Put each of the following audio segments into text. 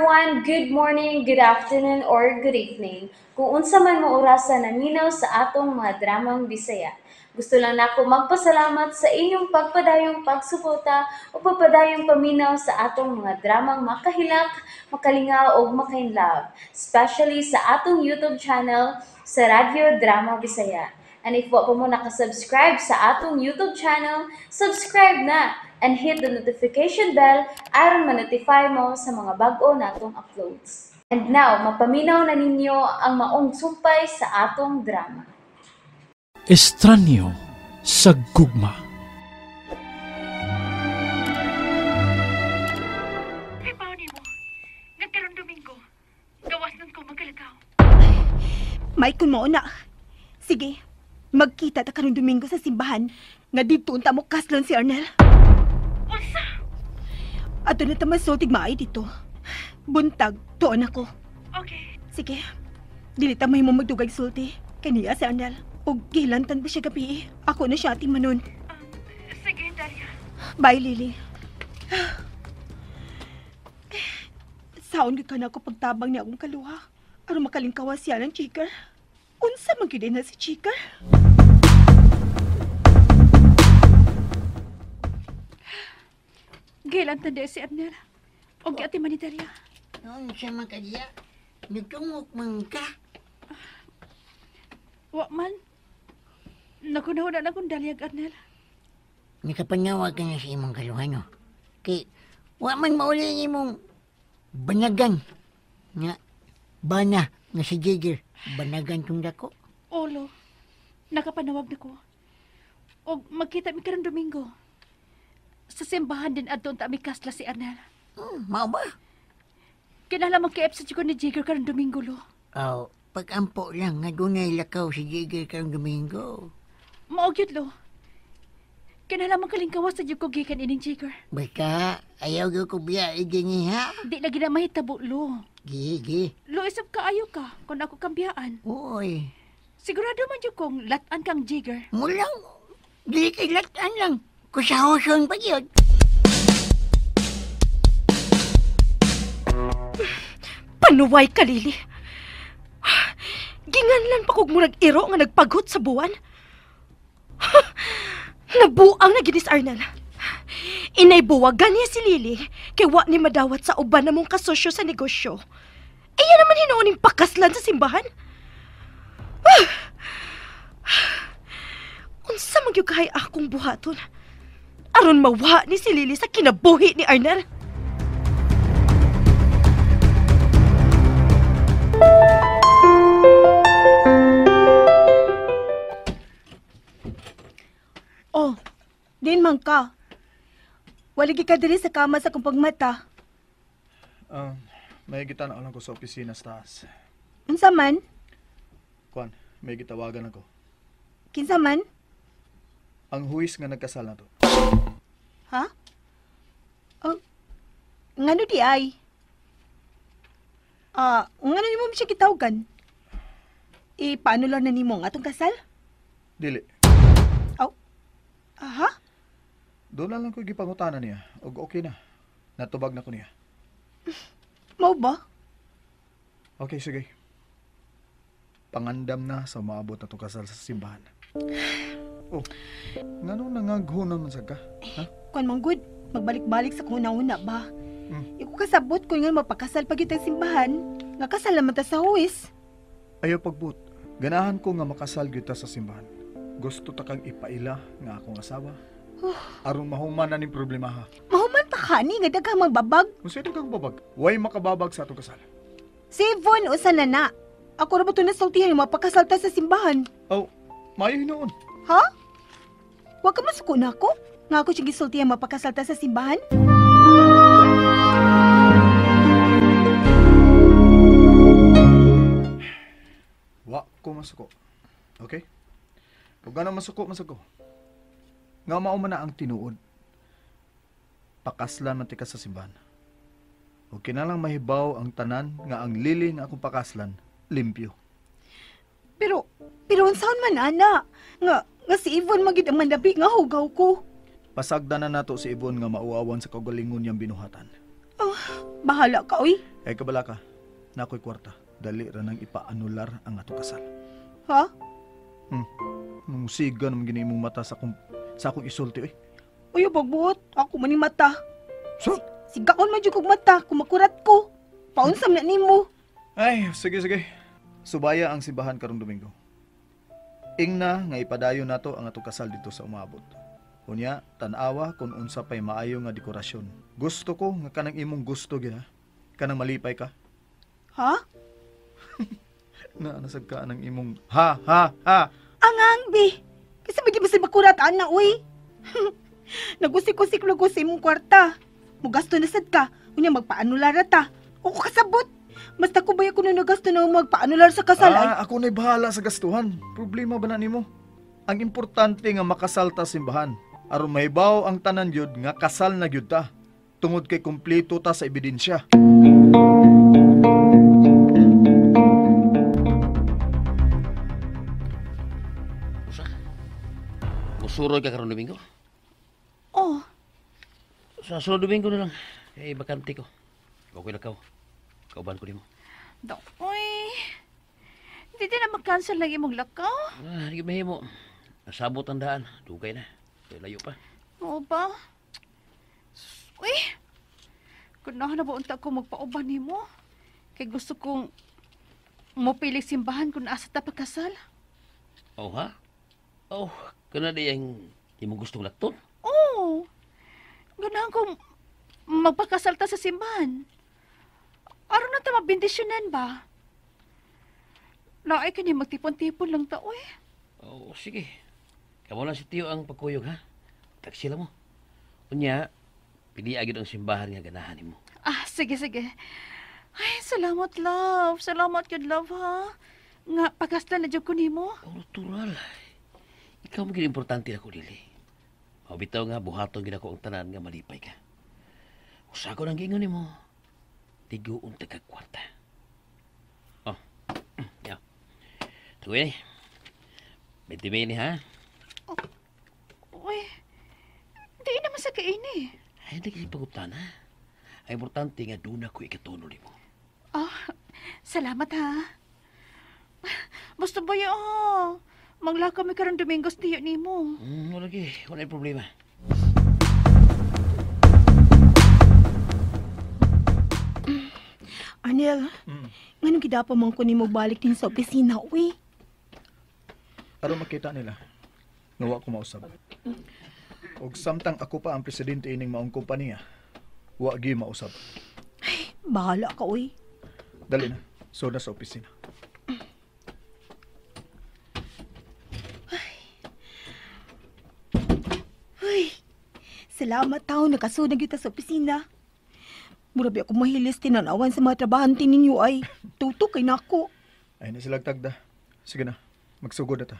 everyone! Good morning, good afternoon, or good evening. Kung unsa man mo orasa naminaw sa atong mga dramang Bisaya. Gusto lang nako magpasalamat sa inyong pagpadayong pagsuporta o pagpadayong paminaw sa atong mga dramang makahilak, makalingaw o makainlove, especially sa atong YouTube channel sa Radyo Drama Bisaya. And if wa pa mo nakasubscribe sa atong YouTube channel, subscribe na and hit the notification bell aron ma-notify mo sa mga bag-o natong uploads. And now, mapaminaw na ninyo ang maong sumpay sa atong drama. Estranyo sa gugma. Hibaw nimo, nga karon Domingo, gawas nun ko magkalakaw. May kun mao na. Sige, magkita ta karon Domingo sa simbahan. Nga didto unta mo kaslon si Arnel. Unsa? Ato na ta masultig maay dito. Buntag, tuon ako. Okay. Sige, dili ta mahimo magdugay sulti. Kaniya si Arnel. Og gihilantan ba siya gabi? Ako na siya ating manon. Sige, Daria. Bye, Lily. Saon ka na ako pagtabang niya akong kaluha. Aron makalingkawa siya ng Chiker. Unsa man gyud na si Chiker? Gihilantan di si Arnel. Og ati man ni Daria. Unsa man ka diya? Nagtungok man ka. Wa man. Nakunahuna na kong dalyag, Arnel. Nakapanawag ka na sa imong kaluhano. Kay, wa man mauli ang imong banagan. Nga, bana, nga si Jigger. Banagan tong dako. Olo, nakapanawag na ko. Og magkita mi karon Domingo. Sa simbahan din adto unta mi kasla si Arnel. Mao ba? Kinahanglan magka-FC ko ni Jigger karon Domingo, lo. Oh, pag-ampo lang nga dunay lakaw si Jigger karon Domingo. Mao gyud, lo. Kinahanglan magkalingkawas sa jud ko gikan ining Jigger. Basta, ayaw gyud ko biya igini ha. Di lagi na mahitabo, lo. Gi, gi. Lo, isab kaayo ka kung ako kambiyaan. Uy. Sigurado man jud kong latan kang Jigger. Mulang, dili kay latan lang. Kusahoson pa gyud. Panuway ka, Lily. Ginganlan pa kog murag iro nga nagpaghot sa buwan. Nabuang na ginis Arnel. Inay buwagan niya si Lily kay wa ni madawat sa uban namong kasosyo sa negosyo. Iya naman hinuoning pakaslan sa simbahan. Unsa man gyud kahay akong buhaton aron mawa ni si Lily sa kinabuhi ni Arnel. Oh, din man ka. Waligi ka diri sa kama sa kong pagmata. May gitanaw lang ko sa opisina sa taas. Unsa man? Kuan, may gitawagan ako. Kinsa man? Ang huwis nga nagkasal na to. Ha? Oh, ngano di ay? Ngano nimo siya gitawagan? E, paano lang na nimo ang atong kasal? Dili. Oh, aha? Doon na lang ko gipangutana niya. Og okay na. Natubag na ko niya. Mao ba? Okay, sige. Pangandam na sa maabot na itong kasal sa simbahan. Oh, ngano nangagho naman sa ka? Ha? Kuan man good, magbalik-balik sa kuna-una ba? Iko kasabot ko nga mapakasal pag itang simbahan, nga kasal naman ta sa huwis. Ayaw pagbut. Ganahan ko nga makasal gyud ta sa simbahan. Gusto ta kang ipaila nga akong asawa. Aron mahuman na ning problema ha. Mahuman pa ka ni nga daghang magbabag. Unsa daghang babag? Way makababag sa atong kasal. Si Yvonne usa na na. Ako ra ba to nasultihan nga mapakasal ta sa simbahan? Oh, maayo hinuon. Ha? Wa ka masuko na ako? Nga ako siyang gisultihan mapakasal ta sa simbahan? Wa ko masuko. Okay? Kung gano'ng masuko, masuko. Nga mao man na ang tinuod. Pakaslan man tika sa simbahan. O kinalang mahibaw ang tanan nga ang Lily nga akong pakaslan, limpyo. Pero unsaon man ana? Nga si Yvonne magid ang manlabi nga hugaw ko. Pasagdan na nato si Yvonne nga mauawan sa kaugalingon niyang binuhatan. Oh, bahala ka, oy. Ay kabala ka, na ako'y kwarta. Dali ra nang ipaanular ang ato kasal. Ha? Musiga naman gini imong mata sa akong isulti oy. Uy, pagbuot, ako man ni mata. So? Sigaon man jud kog mata, kumakurat ko. Paunsam na nimo. Ay, sige sige. Subaya ang simbahan karong Domingo. Ingna nga ipadayon nato ang atong kasal dito sa umabot. Unya, tan-awa kung unsa pay maayo nga dekorasyon. Gusto ko nga kanang imong gusto gyud ha. Kanang malipay ka. Ha? Na nasag ka ng imong ha ha ha. Angang bi. Kasi bagi ba sa makurat ana uy. Nagusik-usik lang ko sa imong kwarta. Mugasto na sad ka. Unya magpaanular ta. O kasabot. Basta ko ba ako na nagasto na magpaanular sa kasal ay. Ah, ako na'y bahala sa gastuhan. Problema ba na nimo? Ang importante nga makasal ta simbahan. Aron mahibaw ang tanan gyud nga kasal na gyud ta. Tungod kay kumpleto ta sa ebidensya. Usa? Musuroy ka karon Domingo? Oh. Sa sunod Domingo na lang. Eh, bakante ko. Okay lang kaw. Kauban ko nimo. Uy. Hindi din na mag-cancel lang imong lakaw. Ah, hindi mahimo. Nasabot ang daan. Dugay na. Kaya layo pa. Oo ba? Uy! Kunahan na ba unta ko magpauban nimo? Kay gusto kong mupili simbahan kung asa ta pagkasal. Oh, ha? Oh, kana di ang imong gustong lakton? Oo. Ganahan kong magpakasal ta sa simbahan. Aron na ta mabendisyonan ba? Laay ka niya magtipon-tipon lang ta, uy. Oh, sige. Kamo lang si Tio ang pagkuyog, ha? Taksi lang mo. Unya, pili agad ang simbahan nga ganahan nimo. Ah, sige, sige. Ay, salamat, love. Salamat, good love, ha? Nga, pagkasla na dyan ko nimo. Oh, natural. Ikaw maging importante ako, Lili. Mabitaw nga, buhaton gina ko ang tanan nga malipay ka. Usa ko nang giingon nimo. Tigoon tagkakwarta. Oh, ya. Tuwi ni. 20 mil, ha? Oh, uy, di naman sa kaini. Ay, hindi kasi paguptan, ha? Ang importante nga doon ako ikatuno nimo. Oh, salamat, ha? Basta ba yun, oh? Manglakaw mi karon Domingos tiyo nimo. Wala gi, wala problema. Arnel, nganong gidapa man ko nimo balik din sa opisina, uy? Aron makita nila, nga wa ko mausab. Og samtang ako pa ang presidente ining maong kompanya, wa gi mausab. Ay, bahala ka, uy. Dali na, so na sa opisina. Ay, salamat tao, nakasunod gyud ta sa opisina. Mura ba ako mahilis tinanawan sa mga trabahante ninyo ay. Tutok kay nako. Ay na sila tagda. Sige na, magsugod na ta.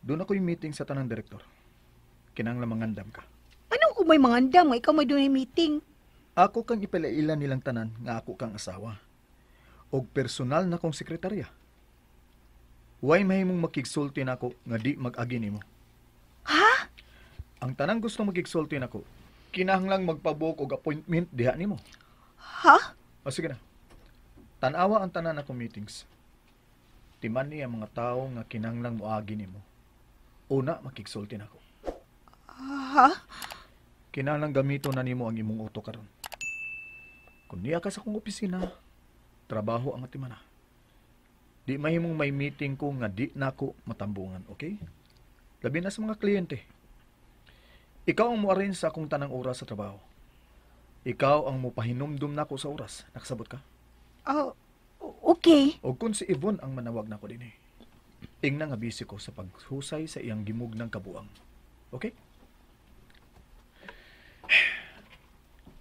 Doon ako yung meeting sa tanang direktor. Kinanglan mangandam ka. Anong kung may mangandam? Ikaw may doon yung meeting. Ako kang ipalailan nilang tanan nga ako kang asawa. Og personal na kong sekretarya. Way mahimong makigsulti nako nga di mag-agi nimo. Ha? Ang tanang gusto makigsulti nako, kinahanglang magpabook og appointment diha nimo. Ha? O sige na. Tan-awa ang tanan akong meetings. Timan niya mga tao nga kinahanglang moagi nimo. Una, makigsulti nako. Ha? Kinahanglang gamito na nimo ang imong utok karon. Kung niya ka sa akong opisina, trabaho ang atimana. Di mahimong may meeting ko nga di nako matambungan, okay? Labi na sa mga kliyente. Ikaw ang mo-arrange sa akong tanang oras sa trabaho. Ikaw ang mopahinumdum nako sa oras. Nakasabot ka? Oh, okay. O kung si Yvonne ang manawag nako din eh. Tingnan nga busy ko sa paghusay sa iyang gimug ng kabuang. Okay?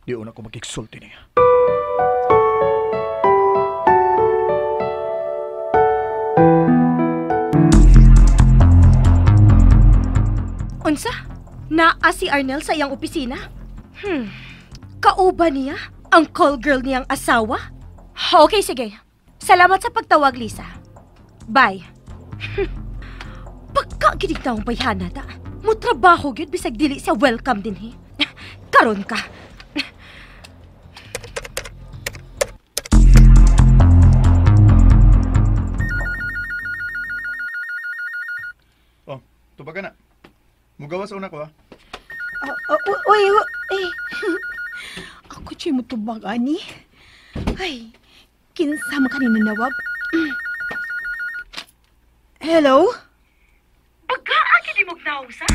Di una ko makiksulti niya. Unsa? Naa si Arnel sa iyang opisina? Kauban niya? Ang call girl niyang asawa? Okay, sige. Salamat sa pagtawag, Lisa. Bye. Pagka gidig taong bayhana ta, mutrabaho gyud bisag dili siya welcome din he. Karon ka. Mugawas una ko ha. Oh, oh, uy, oh, eh. Ako siya mo tubag, ani. Ay, kinsa man kanina nawag. Hello? Pagkaa gid mo sa?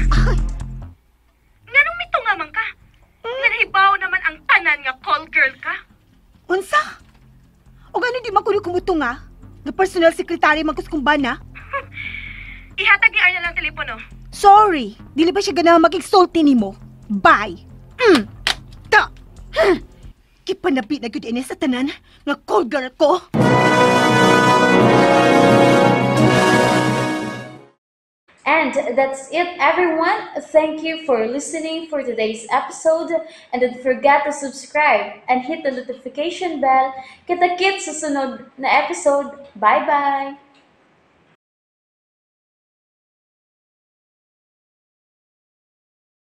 Nganong mitunga man ka? Nga nahibaw naman ang tanan nga call girl ka? Unsa? O gano'n di man kuno kumutunga? Nga personal secretary man kus kong bana? Ihatag ni Arnel ang telepono. Sorry, dili ba siya ganahan mag-exulti nimo? Bye. Ta. Kipanabi na gyud ini sa tanan nga call girl ko. And that's it, everyone. Thank you for listening for today's episode. And don't forget to subscribe and hit the notification bell. Kita-kits sa sunod na episode. Bye-bye!